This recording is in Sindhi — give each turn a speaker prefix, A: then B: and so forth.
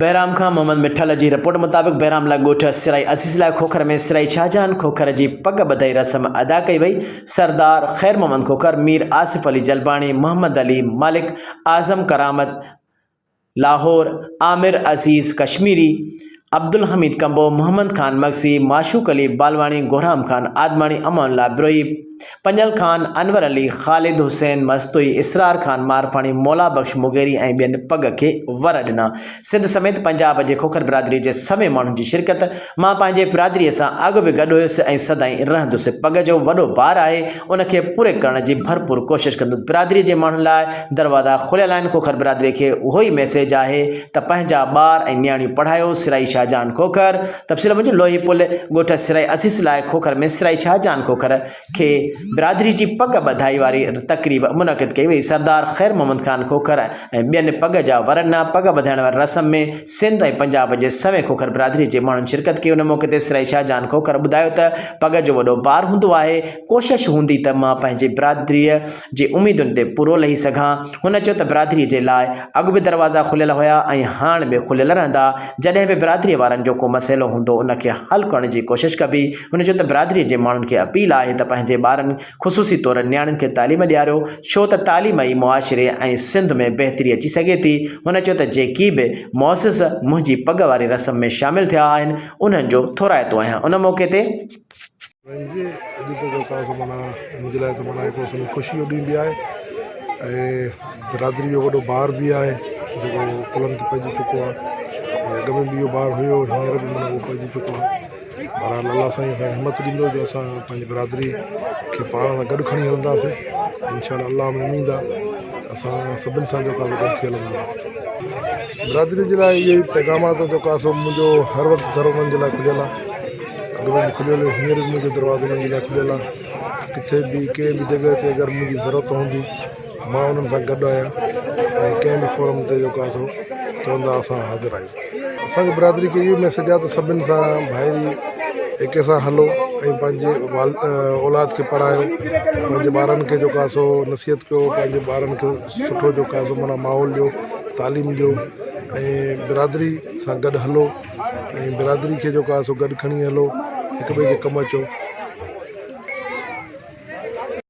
A: بهرام کان محمد مٺل جي رپورٽ مطابق بهرام لڳ ڳوٺ سرائي عزيز لاء کوکر ۾ سرائي شاهجهان کوکر جي پڳ ٻڌائي رسم ادا ڪئي وئي. سردار خير محمد کوکر، مير آصف علي جلباڻي، محمد علي ملڪ، اعظم ڪرامت لاهور، عامر عزيز ڪشميري، عبدالحميد ڪمبو، محمد خان مگسي، معشوق علي بالواڻي، گهرام خان آدماڻي، امان الله بروهي، پنجل خان، انور علي، خالد حسين مستوئي، اسرار خان مارفاڻي، مولا بخش مغيري ۽ ٻين پڳ کي ور ڏنا. سنڌ سميت پنجاب جي کوکر برادري جي سوين ماڻهن جي شرڪت. مان پنهنجي برادري سان اڳ به گڏ هيس ۽ سدائين رهندس. پڳ جو وڏو بار آهي، ان کي پوري ڪرڻ جي ڀرپور ڪوشش ڪندس. برادري جي ماڻهن لاء دروازا کليل آهن. کوکر برادري کي اهو ئي ميسيج آهي ته پنهنجا ٻار ۽ نياڻيون پڙهايو. سرائي شاهجهان کوکر. تفصيل موجب لوهي پل ڳوٺ سرائي عزيز لاء کوکر ۾ سرائي شاهجهان کوکر کي برادري جي پڳ ٻڌائي واري تقريب منعقد ڪئي وئي. سردار خير محمد خان کوکر ۽ ٻين پڳ جا ور ڏنا. پڳ ٻڌائڻ واري رسم ۾ سنڌ ۽ پنجاب جي سوين کوکر برادري جي ماڻهن شرڪت ڪئي. ان موقعي تي سرائي شاهجهان کوکر ٻڌايو ته پڳ جو وڏو بار هوندو آهي، ڪوشش هوندي ته مان پنهنجي برادريء جي اميدن تي پورو لهي سگهان. هن چيو ته برادريء جي لاء اڳ به دروازا کليل هيا ۽ هاڻ به کليل رهندا، جڏهن به برادريء وارن جو ڪو مسئلو هوندو ان کي حل ڪرڻ جي ڪوشش ڪبي. هن چيو ته برادريء جي ماڻهن کي اپيل آهي ته پنهنجي ٻارن خصوصي طور نياڻين کي تعليم ڏياريو ڇو ته تعليم ئي معاشري ۽ سنڌ ۾ بهتري اچي سگهي ٿي. هن چيو ته جيڪي به معزز منهنجي پڳ واري رسم ۾ شامل ٿيا آهن انهن جو ٿورائتو آهيان. ان موقعي تي.
B: سائين جي اڄ ته جيڪو آهي سو معنيٰ منهنجي لاء ته معنيٰ هڪڙو سمجهه خوشي جو ڏينهن به آهي ۽ برادري جو وڏو بار به آهي جيڪو ڪلهن تي پئجي چڪو آهي ۽ اڳ ۾ به اهو بار هيو هينئر به معنيٰ اهو پئجي چڪو آهي بهرحال الله سائين اسانکي همت ڏيندو جو اسان پنهنجي برادري کي پاڻ سان گڏ کڻي هلنداسين انشاء الله الله ۾ اميد آهي اسان سڀني سان جيڪو آهي گڏ ٿي هلنداسين برادري جي لاء اهو ئي پيغام آهي ته جيڪو آهي سو منهنجو هر وقت در انهن جي لاء کليل آهي اڳ ۾ به کليل هو هينئر به منهنجو دروازو انهن جي لاء کليل آهي ڪٿي به ڪنهن به جڳهه تي اگر منهنجي ضرورت هوندي مان انهن سان گڏ آهيان ۽ ڪنهن به فورم تي جيڪو آهي سو چوندا اسان حاضر آهيون اسانجي برادري کي اهو ميسيج آهي ته سڀني سان ڀائري ايڪي سان هلو ۽ پنهنجي اولاد کي پڙهايو پنهنجي ٻارن کي جيڪو آهي سو نصيحت ڪيو پنهنجي ٻارن کي سٺو جيڪو آهي سو معنيٰ ماحول ڏيو تعليم ڏيو ۽ برادري سان گڏ هلو ۽ برادري کي جيڪو آهي سو گڏ کڻي هلو هڪ ٻئي جي ڪم اچو.